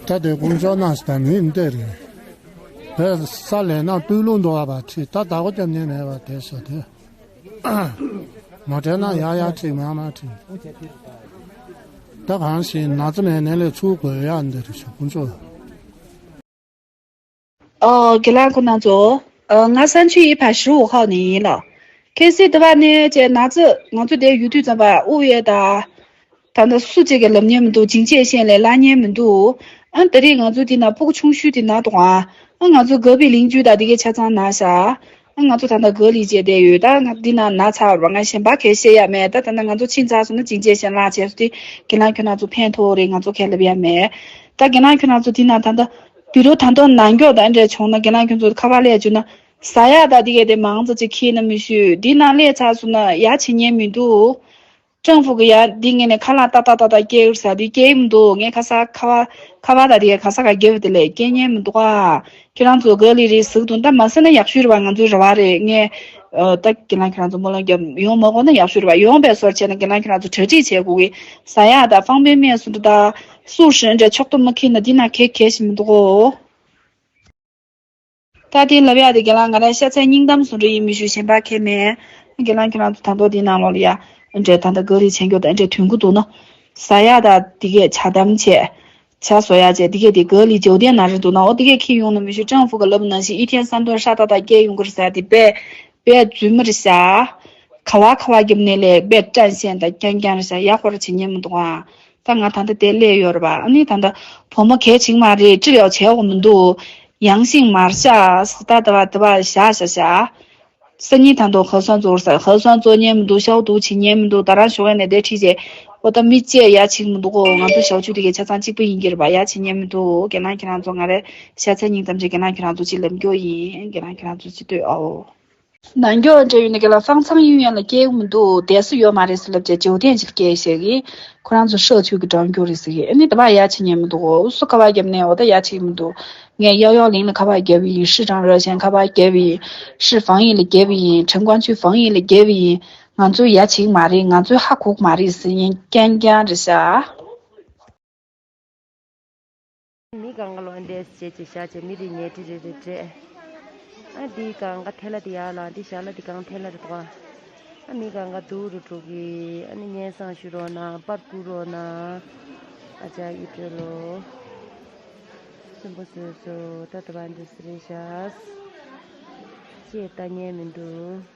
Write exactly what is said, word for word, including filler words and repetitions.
ད་དེ་དཀོན་མཆོག་གནང་ཞིག་ད་ནི་འདི་རེད། དེ་ས་ལས་ན་སྤུས་ལུང་འདུག་བ་ཁྲིད་ད་བདག་པོ་རྒྱབ་ཉན་མེད་པ་དེ་ཤོད་དེ། མ་དྲན་ན་ཡག་ཡག་ཁྲིད་མ་མ་ཁྲིད། ད་གང་ཞིག་ན་ཚ་མེད་ནས་ལས་ཚུར་དགོས་ཡག་འདི་རེད་ཤོད་དཀོན་མཆོག་ཨོ་དགེ་ལགས་ཁོ་ན་ཚོ། ཨ་ང་山区一百十五号ནས་ཡིན་ལ། གལ་སྲིད་དེ་བ་ནས་ཅེ་ན་ཚ་ང་ཚོ་དེ་ཡུལ་དུས་ཙམ་པ་དབུ་ཡོད་ད། ད་ལྟ་སུ་གཅིག་གིས་ལབ་མཁན་མི་འདུག་ཅིང་ཅེ་ཤན་ལས་ལབ་མཁན་མི་འདུག་ཨ་དེ་རིང་ང་ཚོ་འདི་ན་སྤུ་གུ་ཆུང་ཤོས་དེ་ན་དུག་ཨ་ང་ཚོ་ག་བི་ལིང་ཅུ་ད་འདི་གའི་ཆ་ཚང་ན་ཤ། ཨ་ང་ཚོ་ད་ལྟ་ག་ལི་བྱས་བསྡད་ཡོད་ད་ང་འདི་ན་ན་ཚ་བར་ང་གཞན་པ་གལ་བཤད་ཡ་མེད་ད་ད་ལྟ་ང་ཚོ་ཕྱིན་ཚར་སོང་ན་ཅིང་ཅེ་ཤན་ལག་བྱས་སོ་དེ་དགེ་ལགས་ཁྱོད་རང་ཚོ་ཕན་ཐོགས་རེད་ང་ཚོ་ཁས་ལབ་ཡ་མེད། ད་དགེ་ལགས་ཁྱོད་རང་ཚོ་འདི་ན་ད་ལྟ་བི་རོ་ད་ལྟ་ནང་འཁྱོག་ད་འདྲས་བྱུང་ན་དགེ་ལགས་ཁྱོད་ཚོ་ཁ་པར་ལས་བྱུང་ན་ཟ་ཡ་ད་འདི་གའི་དེ་མང་ཙམ་ཅིག་ཁྱེར་ན་མི་ཞུ་འདི་ན་སླེབས་ཚར་སོང་ན་ཡ་བྱེད་ཉན་མི་འདུག་ཀྲང་ཧྥུ་གི་ཡ་འདི་ངས་ནས་ཁ་ལག་ཏག་ཏག་ཏག་ཏག་སྐྱེལ་ཡོད་ས་འདི་སྐྱེལ་མི་འདུག་ངས་ཁ་ས་ཁ་བ་ཁ་བ་ད་འདི་ཁ་ས་ག་རྒྱབ་དེ་ལས་སྐྱེལ་ཉན་མི་འདུག་ཨ། ཁྱེད་རང་ཚོ་ག་ལི་རེད་ཟིག་དུང་ད་མ་ཟེར་ན་ཡག་ཤོས་རེད་བ་ང་ཚོའི་རེ་བ་རེད་ངས། ཨ་ད་ཁྱེད་རང་ཁྱེད་རང་ཚོ་སྨོན་ལམ་རྒྱབ་ཡོང་མ་དགོས་ན་ཡག་ཤོས་རེད་བ་ཡོང་བའི་སོར་བྱས་ན་ཁྱེད་རང་ཁྱེད་རང་ཚོ་གྲ་སྒྲིག་བྱེད་དགོས་གི་ཟ་ཡ་ད་ཕང་པའི་སྨན་སུ་འདུག་ད་སུ་ཧྲན་འདྲ་ཕྱོགས་གཏོགས་མ་ཁྱེར་ན་འདི་ན་ཁེ་ཁེ་ཞིག་མི་འདུག་གོ། ད་དེ་ལབ་ཡ་དེ་རྒན་ལགས་ང་རང་ཤ་ཚའི་སྙིང་གཏམ་བཟོ་འདྲ་ཡིན་མི་ཞུ་གཞན་པ་ཁས་མེད། རྒན་ལགས་ཁྱེད་རང་ཚོ་ད་མདོ་འདི་ནང་ལོགས་ལ་ཡ། འདྲེ་ད་ལྟ་ག་རེ་བྱེད་མཁན་དང་འདྲེ་དོན་གུ་འདུག་ན། ཟ་ཡ་ད་དེ་གས་ཇ་དམ་བྱས། ཇ་བཟོ་ཡ་བྱས་དེ་གས་དེ་ག་ལི་ཇོ་དན་ན་རེད་འདུག་ན་འོ་དེ་གས་ཁྱི་ཡོང་ན་མི་ཞུ་ཀྲང་ཧྥུ་ག་ལབ་ནང་བཞིན་ཨི་ཐན་ས་འདོན་ཧྲ་ཏག་ཏག་སྐྱེ་ཡོང་གི་རེད་ཟ་དེ་པས། པས་རྫུན་མ་རེད་ཤག་ཁ་བ་ཁ་བ་རྒྱབ་ནས་ལས་པས་དྲན་ཤན་དང་རྐྱང་རྐྱང་རེད་ཤག་ཡག་པོ་ར་བྱེད་ཉན་མི་འདུག་ཨ། ད་ང་ད་ལྟ་དེ་སླེབས་ཡོད་རེད་པ། ཨ་ནི་ད་ལྟ་བུ་མོ་གལ་ཆེན་མ་རེད་ཅི་ཡང་བྱེད་དགོས་མི་འདུག་ཡང་ཤིང་མར་ཤ་ཟི་ད་ད་བ་ད་བ་ཤ་ཤ་ཤ། སང་ཉིན་ད་དུང་ཧ་སང་ཙོར་ས་ཧ་སང་ཙོ་ཉན་མི་འདུག་ཤའུ་འདུག་བྱེད་ཉན་མི་འདུག་ད་རང་ཞོགས་ཡ་ནས་དེ་ཁྲིད་བྱས་ཨོ་ད་མི་གཅེས་ཡ་ཆིག་མི་འདུག་གོ་ང་ཚོ་ཞའུ་ཆུ་དེ་གའི་ཆ་ཚང་གཅིག་པ་ཡིན་གྱི་རེད་པ་ཡ་བྱེད་ཉན་མི་འདུག་རྒན་ལགས་ཁྱེད་རང་ཚོ་ང་རེ་ཤ་ཚ་སྙིང་གཏམ་ཅིག་རྒན་ལགས་ཁྱེད་རང་ཚོ་ཅིག་ལབ་རྒྱུ་ཡིན་རྒན་ལགས་ཁྱེད་རང་ཚོ་ཅིག་ལྟོས་ཨའོ། ནང་འགྱོག་འདྲ་ཡོད་ན་ག་ལ་ཧྥང་ཚང་ཡུན་ཡན་ལ་སྐྱེལ་གི་མི་འདུག་དེ་སུ་ཡོད་མ་རེད་ཟེར་ལབ་བྱས་ཇོ་དན་ཅིག་སྐྱེལ་ཞེས་གི་ཁོ་རང་ཚོ་ཧྲག་ཆུ་གི་གྲོང་ཁྱེར་རེད་ཟེར་གི་ཨ་ནི་ད་བ་ཡ་ཆེ་ཉན་མི་འདུག་ཨོ་སུ་ཁ་བ་རྒྱབ་ནས་འོ་ད་ཡ་ཆེ་གི་མི་འདུག་ངས་ཡའོ་ཡའོ་ལིང་ལ་ཁ་བ་རྒྱབ་ཡིན། ཧྲི་ཀྲང་རོ་ཆན་ཁ་བ་རྒྱབ་ཡིན། ཧྲི་ཧྥང་ཡིན་ལ་རྒྱབ་ཡིན། ཁྲིན་ཀོང་ཆུ་ཧྥང་ཡིན་ལ་རྒྱབ་ཡིན། ང་ཚོ་ཡ་ཆེ་གི་མ་རེད། ང་ཚོ་ཧ་གོ་གི་མ་རེད་ཟེར་ཡིན་རྐྱང་རྐྱང་རེད་ཤག་མི་གང་ག་ལོ་འདྲེས་བྱེད་ཅེས་བྱ་ཅེས་མི་རིགས་ཉལ་ཁྲི་རེ་རེ་སྤྲད། ཨ་འདི་གང་ག་ཐལ་ལ་དེ་ཡར་ལ་འདི་ཞར་ལ་དེ་གང་ཐལ་ལ་རེད་དོ། ཨ་མི་གང་ག་དུག་རུ་དྲུག་གི་ཨ་ནི་སྙན་སེང་ཞུ་རོགས་གནང་པར་བསྐུར་རོགས་གནང་། ཨ་ཅག་ཡིད་སྤྲོད་ལོ། སུན་པོ་བཟོས་སོ་ད་ལྟ་བ་འདི་སི་རེ་ཤག་ཅེས་ལྟ་ཉན་མི་འདུག